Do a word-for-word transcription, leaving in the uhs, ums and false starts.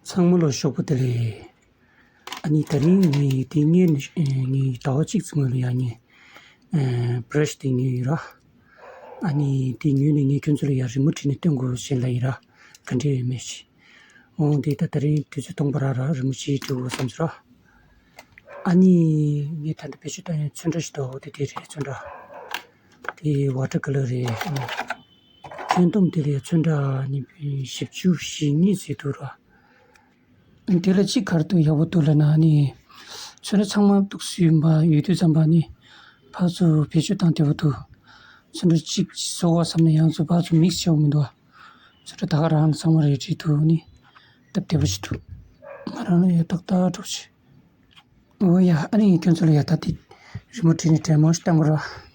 ཚང་མ་ལ་ཞོགས་པ་བདེ་ལེགས། ཨ་ནི་དེ་རིང་ངས་དེ་སྔོན་ནས་ངས་ཟླ་བ་གཅིག་ཙམ་སྔོན་ལ་ཡང་ངས་བྷ་ར་ཤི་དེ་ཉོས་ཡོད་ར། ཨ་ནི་དེ་ཉོས་ནས་ངས་ཁྱོད་ཚོ་ལ་ཡང་རི་མོ་བྲིས་ནས་སྟོན་དགོས་བྱས་ལབ་ཡིན་ར། ག་འདྲ་ཡོད་མེད་ཞིག་འོང་དེ་ད་དེ་རིང་དུས་ཚོད་སྟོང་པ་རག་ར། རི་མོ་ཅིག་འབྲི་དགོས་བསམ་སོང་ར། ཨ་ནི་ངས་ད་ལྟ་བེད་སྤྱོད་བཏང་ཡ་ཚོན་ཁྲ་ཞིག་འདུག་དེ་དེ་རེད། ཚོན་ཁྲ་དེ་ཝ་ཊར་ཀ་ལར་རེད། ཨ་ནི་ཁྱོན་བསྡོམས་དེ་ལ་ཡ་ཚོན་ཁྲ་ནི་བཞི་བཅུ་ཞེ་གཉིས་ཟིན་འདུག་ར། དེ་ལ་གཅིག་ག་རེ་འདུག་ཡག་པོ་འདུག་ལབ་ན་ནི། ཚོན་ཁྲ་ཚང་མ་འདུག་སེ་ཡོད་པ་ཡོད་དུས་ཙམ་པ་ནི། ཕར་ཚུར་བེད་སྤྱོད་བཏང་བདེ་པོ་འདུག་ཚོན་ཁྲ་གཅིག་བཟོ་དགོས་བསམ་ན་ཡང་ཚུར་ཕར་ཚུར་མིག་སི་བྱེད་དགོས་མི་འདུག་ཚོན་ཁྲ་ད་ག་རང་ལ་ཚང་མ་རེད་བྲིས་འདུག་ནི། སྟབས་བདེ་པོ་ཞིག་འདུག་ང་རང་ལ་ཡང་ཏག་ཏག་འགྲོ་ཆེ། འོ་ཡ། ཨ་ནི་ཁྱོད་ཚོ་ལ་ཡ་ད་དེ་རི་མོ་བྲིས་ནས་བྲེལ་མོ་ཞིག་བཏང་དགོས་ར།